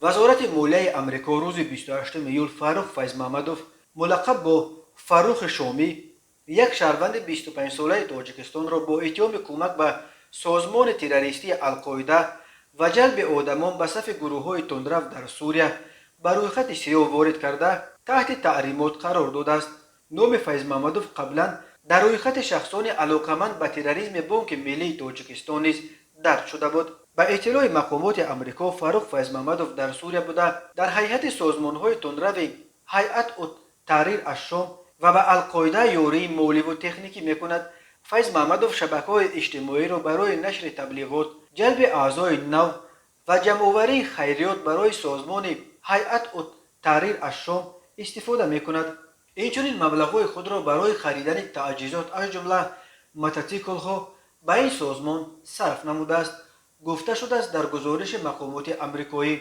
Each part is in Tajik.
Вазорати молияи Амрико рӯзи 28 июл Фаррух Файзмаҳмадов, мулаққаб бо Фаррухи Шомӣ, як шаҳрванди 25-солаи Тоҷикистонро бо иттиҳоми кӯмак ба созмони террористии Алқоида ва ҷалби одамон ба сафи гурӯҳҳои тундрав дар Сурия ба рӯйхати сиёҳ ворид карда, таҳти таъримот қарор додааст. Номи Файзмаҳмадов қаблан дар рӯйхати шахсони алоқаманд ба терроризми Бонки миллии Тоҷикистон низ дарҷ шуда буд. Ба иттилои мақомоти Амрико, Фаррух Файзмаҳмадов дар Сурия буда, дар ҳайати созмонҳои тундрави Ҳайат ут Таҳрир аш-Шом ва ба Алқоида ёрии моливу техникӣ мекунад. Файзмаҳмадов шабакаҳои иҷтимоиро барои нашри таблиғот, ҷалби аъзои нав ва ҷамъоварии хайриёт барои созмони Ҳайат ут Таҳрир аш-Шом истифода мекунад. Инчунин маблағҳои худро барои харидани таҷҳизот, аз ҷумла мототсиклҳо, ба ин созмон сарф намудааст, гуфта шудааст дар гузориши мақомоти амрикоӣ.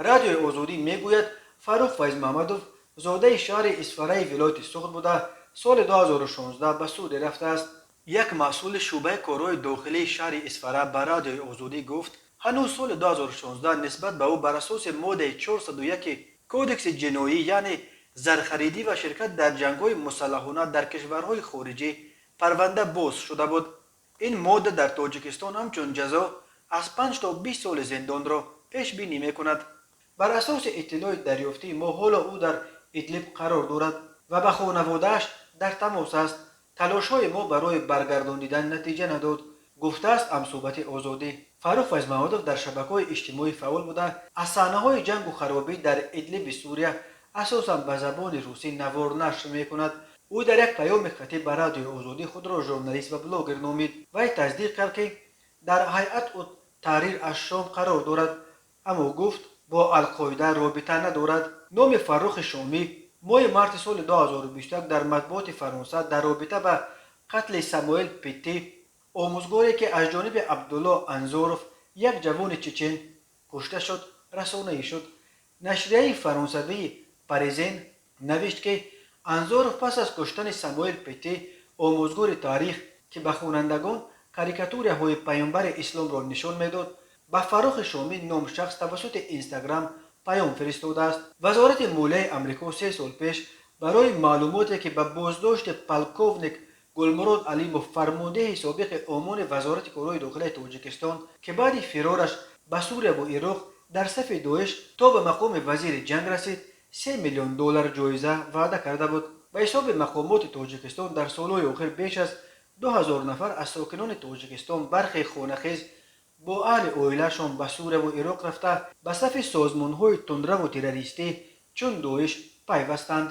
Радиои Озодӣ мегӯяд, Фаррух Файзмаҳмадов зодаи шаҳри Исфараи вилояти Суғд буда, соли 2016 ба Сурия рафтааст. Як масъули шӯъбаи корҳои дохилии шаҳри Исфара ба Радиои Озодӣ гуфт, ҳанӯз соли 2016 нисбат ба ӯ бар асоси моддаи 401 Кодекси ҷиноӣ, яъне зархаридӣ ва ширкат дар ҷангҳои мусаллаҳона дар кишварҳои хориҷӣ, парванда боз шуда буд. Ин модда дар Тоҷикистон ҳамчун ҷазо аз 5 то 20 соли зиндонро пешбинӣ мекунад. Бар асоси иттилои дарёфтии мо, ҳоло ӯ дар Идлиб қарор дорад ва ба хонаводааш дар тамос аст. Талошҳои мо барои баргардонидан натиҷа надод, гуфтааст ҳамсӯҳбати Озодӣ. Фаррух Файзмаҳмадов дар шабакаҳои иҷтимоӣ фаъол буда, аз саҳнаҳои ҷангу харобӣ дар Идлиби Сурия асосан ба забони русӣ навор нашр мекунад. Ӯ дар як паёми хатӣ ба Радиои Озодӣ худро журналист ва блогер номид. Вай тасдиқ кард, ки дар Ҳайат ут Таҳрир аш-Шом қарор дорад, аммо гуфт, бо Алқоида робита надорад. Номи Фаррухи Шомӣ моҳи марти соли 2021 дар матбуоти Фаронса дар робита ба қатли Самуэл Петти, омӯзгоре ки аз ҷониби Абдулло Анзоров, як ҷавони чечен, кушта шуд, расонаӣ шуд. Нашрияи фаронсавии Паризен навишт, ки Анзоров пас аз куштани Самуэл Петти, омӯзгори таърих, ки ба хонандагон карикатураҳои паёмбари исломро нишон медод, ба Фаррухи Шомӣ ном шахс тавассути Инстаграм паём фиристодааст. Вазорати молияи Амрико 3 сол пеш барои маълумоте, ки ба боздошти полковник Гулмурод Алимов, фармондеҳи собиқи ОМОНи Вазорати корҳои дохилаи Тоҷикистон, ки баъди фирораш ба Сурияву Ироқ дар сафи Доиш то ба мақоми вазири ҷанг расид, 3 миллион доллар ҷоиза ваъда карда буд. Ба ҳисоби мақомоти Тоҷикистон, дар солҳои охир беш аз 2000 нафар аз сокинони Тоҷикистон, бархе хонахез бо аҳли оилаашон, ба Сурияву Ироқ рафта, ба сафи созмонҳои тундраву террористӣ чун Доиш пайвастанд.